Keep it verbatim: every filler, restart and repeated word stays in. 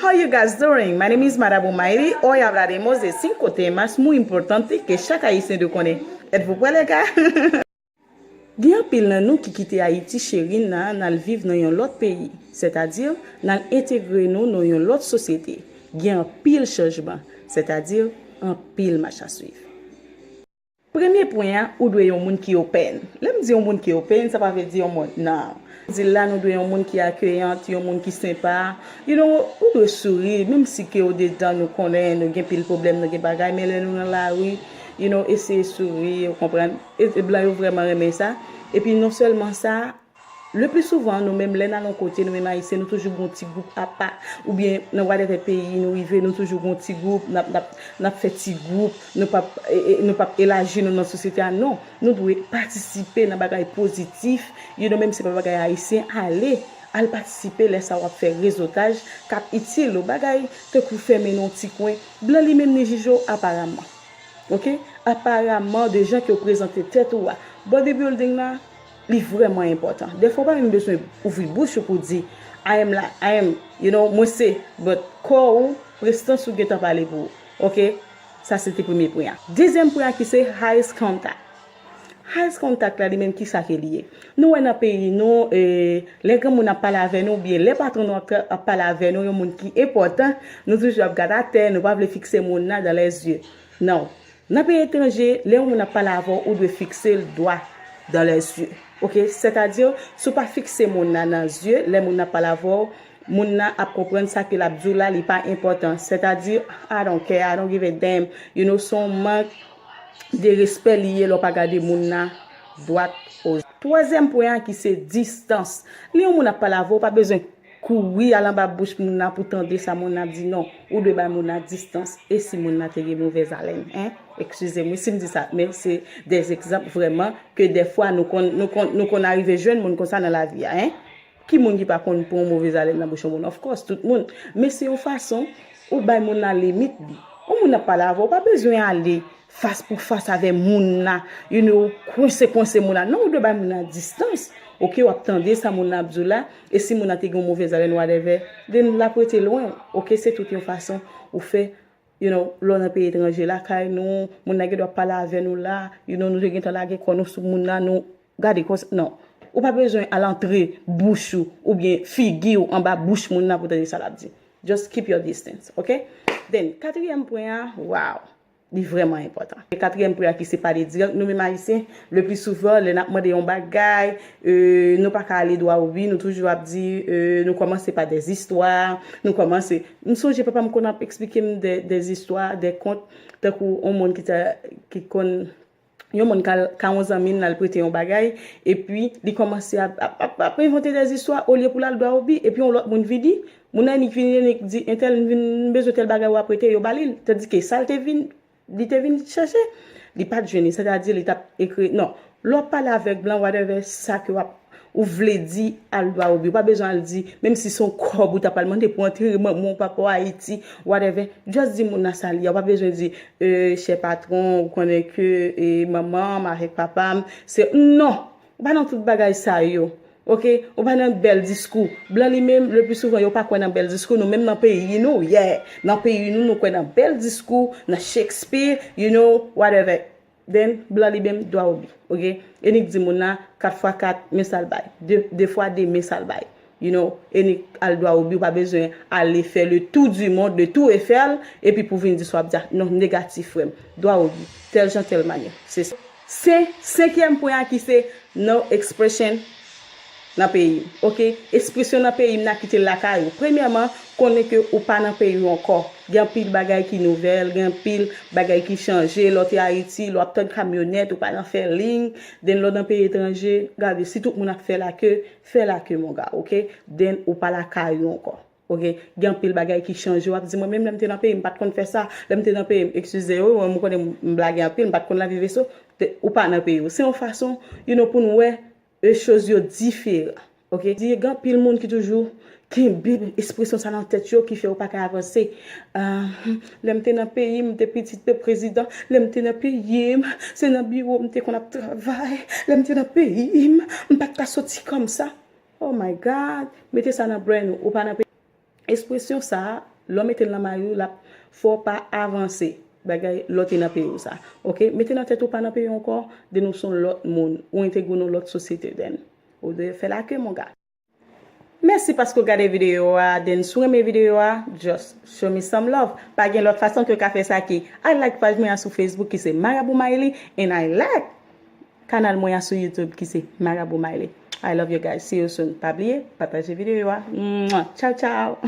How you guys doing? My name is Madame Omairi. Hoy hablaremos de cinco temas muy importantes que cada ayisyen debe conocer. Êtes-vous prêts, les gars? Gen anpil nan nou ki kite Ayiti cheri n nan, n al viv nan yon lòt peyi, sètadi n al entegre nou nan yon lòt sosyete. Gen anpil chanjman, sètadi anpil mach a swiv. Premye pwen an, ou dwe yon moun ki open. Lè m di yon moun ki open, sa pa vle di yon moun, non. M di l la, nou dwe yon moun ki akeyan, yon moun ki senpa. You know, ou dwe souri, menm si ke o dedan nou konnen, nou gen pil pwoblèm, nou gen bagay, men lè nou nan lari, you know, eseye souri, ou konprann? E, e blan yo vrèman renmen sa. Epi non sèlman sa, le pli souvan, nou menm, lè n al yon kote, nou menm Ayisyen, nou toujou gon ti gwoup apa, oubyen nan whatever peyi nou rive, nou toujou gon ti gwoup, n ap, n ap, n ap fè ti gwoup, nou p ap, e, e, nou p ap elaji nou nan sosyete a, non. Nou dwe patisipe nan bagay pozitif, you know, menm si se pa bagay ayisyen, ale, al patisipe, lè sa w ap fè rezotaj k ap itil ou, bagay tankou fèmen nan yon ti kwen, blan li menm li jije w aparaman. Ok? Aparaman, de jan ke w prezante tèt ou a. Bodybuilding la, li vrèman enpòtan. Dèfwa, w pa menm bezwen ouvri bouch ou pou w di, I am la, I am, you know, mwen se, but kò ou, prestans ou gentan pale pou ou. Ok? Sa se te premye pwen an. Dezyèm pwen an ki se eye contact. Eye contact la, li menm, ki sa ke li ye? Nou wè nan peyi nou, e, lè granmoun ap pale avè nou, oubyen lè patwon nou ap, ap pale avè nou, yon moun ki enpòtan, nou toujou ap gade atè, nou pa vle fikse moun nan dans les yeux. Non. Nan peyi etranje, lè yon moun ap pale avè w, ou dwe fikse l dwa dans les yeux. Ok? Sètadi, si w pa fikse moun nan nan zye, lè moun nan ap pale avè w, moun nan ap konprann sa ke l ap di w la, li pa enpòtan. Sètadi, I don't care, I don't give a damn. You know, se yon mank de respè li ye lè w pa gade moun nan dwat o zye. Twazyèm pwen an ki se distans. Lè yon moun ap pale avè w, ou pa bezwen kouri al anba bouch moun nan pou tande sa moun nan ap di, non. Ou dwe bay moun nan distans. E si moun nan te gen movèz alèn, en? Eskize m wi si m di sa, men se de egzanp vrèman ke dèfwa nou konn, nou konn, nou konn arive jwenn moun konsa nan lavi a, en? Ki moun ki pa konn pran movèz alèn nan bouch yon moun? Of course, tout moun. Men se yon fason ou bay moun nan limit li. Yon moun ap pale avè w, ou pa bezwen ale fas pou fas avè moun nan, you know, kwense, kwense moun nan. Non, ou dwe bay moun nan distans. Ok, w ap tande sa moun nan ap di w la, e si moun nan te gen yon movèz alèn, whatever, then l ap rete lwen w. Ok, se tout yon fason ou fè, you know, lè w nan peyi etranje, lakay nou, moun nan gen dwa ap pale avè nou la, you know, nou te gentan lage kò nou sou moun nan, nou gade konsa, non. Ou pa bezwen al antre bouch ou oubyen figi w anba bouch moun nan pou tande sa l ap di. Just keep your distance, ok? Then, katriyèm pwen an, wow, li vrèman enpòtan. Katriyèm pwen an ki se pale dirèk, nou menm Ayisyen, le pli souvan, lè n ap mande yon bagay, e, nou pa ka ale dwa o bi, nou toujou ap di, e, nou kòmanse pa dèzistwa, nou kòmanse. M sonje papa m konn ap eksplike m dè, dèzistwa, dè kont, tankou yon moun ki ta, ki konn yon moun ka, ka yon zanmi l, l al prete yon bagay, epi li kòmanse ap, ap, ap, ap envante dèzistwa, olye pou l al dwa o bi, epi yon lòt moun vini, moun nan nik vini, nik di, entèl, m vin, m bezwen tèl bagay w ap prete, yo ba li l. Tandike sa l te vin, li te vin chèche, li pa t jwenn li, sètadi li t ap ekri, non. Lè w ap pale avèk blan, whatever, sa ke w ap ou vle di al dwa o bi. Ou pa bezwen al di, menm si se yon kòb ou ta pral mande pou antere manman w, papa w Ayiti, whatever. Just di moun nan sa l ye. Ou pa bezwen di, e, chè patwon, ou konnen ke, e, manman m avèk papa m, se, non! Ou pa nan tout bagay sa yo. Ok? Ou pa nan bèl diskou. Blan li menm, le pli souvan, yo pa kwè nan bèl diskou. Nou menm nan peyi nou, yeah. Nan peyi nou, nou kwè nan bèl diskou, nan Shakespeare, you know, whatever. Then, blan li menm, dwa o bi, ok? E nik di moun nan, kat fwa kat, men sa l bay. De, de fwa de, men sa l bay. You know, e nik al dwa o bi, ou pa bezwen ale fè le tour du monde, le tour Eiffel, epi pou vin di sa w ap di a, non, negatif, frè m. Dwa o bi, tèl jan, tèl manyè. Se sa. Se, senkyèm pwen an ki se no expression nan peyi m. Ok? Ekspresyon nan peyi m nan kite l lakay ou. Premyèman, konnen ke ou pa nan peyi w ankò. Gen anpil bagay ki nouvèl, gen anpil bagay ki chanje. Lè w te Ayiti, lè w ap tann kamyonèt, ou pa nan fè liy. Then lè w nan peyi etranje, gade, si tout moun ap fè lake, fè lake, mon gars, ok? Then ou pa lakay ou ankò. Ok? Gen anpil bagay ki chanje. W ap di, mwen menm lè m te nan peyi m, m pa t konn fè sa. Lè m te nan peyi m, eskize, wi, mwen, m konnen m blage anpil, m pa t konn lave veso. Te, ou pa nan peyi w. Se yon fason, you know, pou n wè e choz yo diferan. Ok? Di, gen anpil moun ki toujou kenbe ekspresyon sa nan tèt yo ki fè yo pa ka avanse. Ah, lè m te nan peyi m, m te pitit pèp prezidan. Lè m te nan peyi m, se nan biwo m te konn ap travay. Lè m te nan peyi m, m pa t ka soti kòmsa. Oh my God! Mete sa nan brain ou, ou pa nan peyi. Ekspresyon sa a, Lè w mete l nan mari w, l ap fè w pa avanse. Bagay lè w te nan peyi w sa. Oke? Mete nan tèt ou pa nan peyi w ankò, then ou se yon lòt moun. Ou entegre nan yon lòt sosyete, then. Ou dwe fè lake, mon gars. Mèsi paske w gade videyo a, then si w renmen videyo a, just show me some love. Pa gen lòt fason ke w ka fè sa ke al like paj mwen an sou Facebook ki se Marabou Mayli, and al like kanal mwen an sou YouTube ki se Marabou Mayli. I love you guys. See you soon. Pa bliye, pataje videyo a. Mwah. Ciao, ciao.